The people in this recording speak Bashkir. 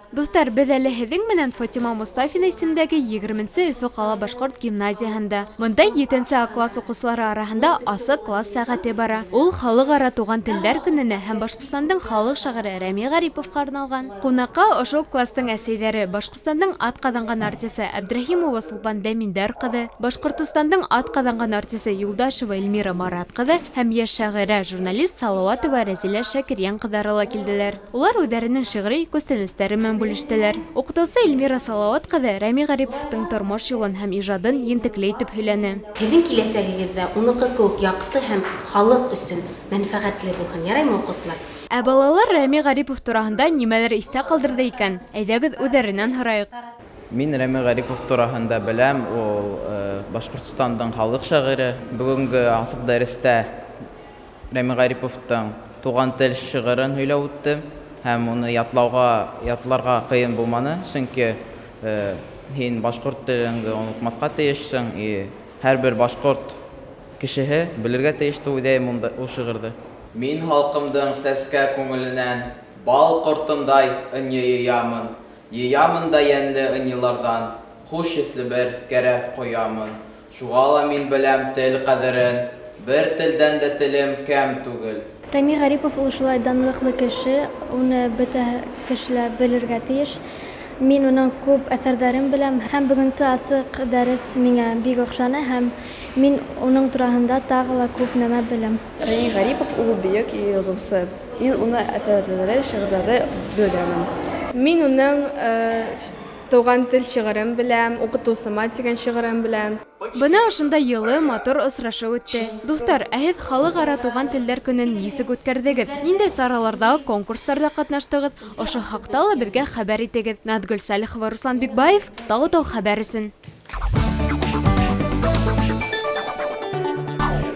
Дуҫтар, беҙ әле һеҙҙең менән Фатима Мостафина исемендәге егерменсе Өфө ҡала башҡорт гимназияһында. Бында етенсе А класс уҡыусылары араһында асыҡ класс сәғәте бара. Ул Халыҡ-ара туған телдәр көнөнә һәм Башҡортостандың халыҡ шағиры Рәми Ғариповҡа арналған. Ҡунаҡҡа ошо уҡ кластың әсәйҙәре, Башҡортостандың атҡаҙанған артисы Әбдрәхимова Сулпан Дәминдәр ҡыҙы, Башҡортостандың атҡаҙанған артисы Юлдашева Эльмира Марат ҡыҙы һәм йәш шағирә, журналист Салауатова Рәзилә Шәкерйән ҡыҙҙары ла килделәр. Улар үҙҙәренең шиғри күстәнәстәре менән бүлештеләр. Уҡытыусы Эльмира Салауат ҡыҙы Рәми Ғариповтың тормош юлын һәм ижадын ентекле итеп һөйләне. Һеҙҙең киләсәгегеҙ ҙә уныҡы кеүек яҡты һәм халыҡ өсөн мәнфәғәтле булһын, яраймы, уҡыусылар? Ә балалар Рәми Ғарипов тураһында нимәлер иҫтә ҡалдырҙы икән? Әйҙәгеҙ, үҙҙәренән һорайыҡ. Мин Рәми Ғарипов тураһында беләм, ул Башҡортостандың халыҡ шағиры. Бөгөнгө асыҡ дәрестә Рәми Ғариповтың Туған тел шиғырын һөйләп үтте һәм уны ятлауға ятларға ҡыйын булманы, сөнки һин башҡорт телеңде онотмаҫҡа тейешһең и һәр бер башҡорт кешеһе белергә тейеш тип уйлайым ул шиғырҙы. Мин халҡымдың сәскә күңеленән бал ҡортондай ынйы йыямын, Йыямын да йәнле ынйыларҙан хуш еҫле бер кәрәҙ ҡоямын. Шуға ла мин беләм тел ҡәҙерен, Бер телдән дә телем кәм түгел. Рәми Ғарипов ул шулай данлыҡлы кеше, уны бөтә кеше лә белергә тейеш. Мин уның күп әҫәрҙәрен беләм һәм бөгөнсө асыҡ дәрес миңә бик оҡшаны һәм мин уның тураһында тағы ла күп нәмә беләм. Рәми Ғарипов ул бөйөк яҙыусы. Мин уны әҫәрҙәре, шиғырҙары беләмен. Мин уның Туған тел шиғырын беләм, Укытусыма дигән шиғырын беләм. Бына ошондай йылы, матур осрашыу үтте. Дуҫтар, ә һеҙ Халыҡ-ара туған телдәр көнөн нисек үткәрҙегеҙ? Ниндәй сараларҙа, конкурстарҙа ҡатнаштығыҙ? Ошо хаҡта ла беҙгә хәбәр итегеҙ. Наҙгөл Сәлихова, Руслан Бикбаев, Тау-Тау хәбәр өсөн.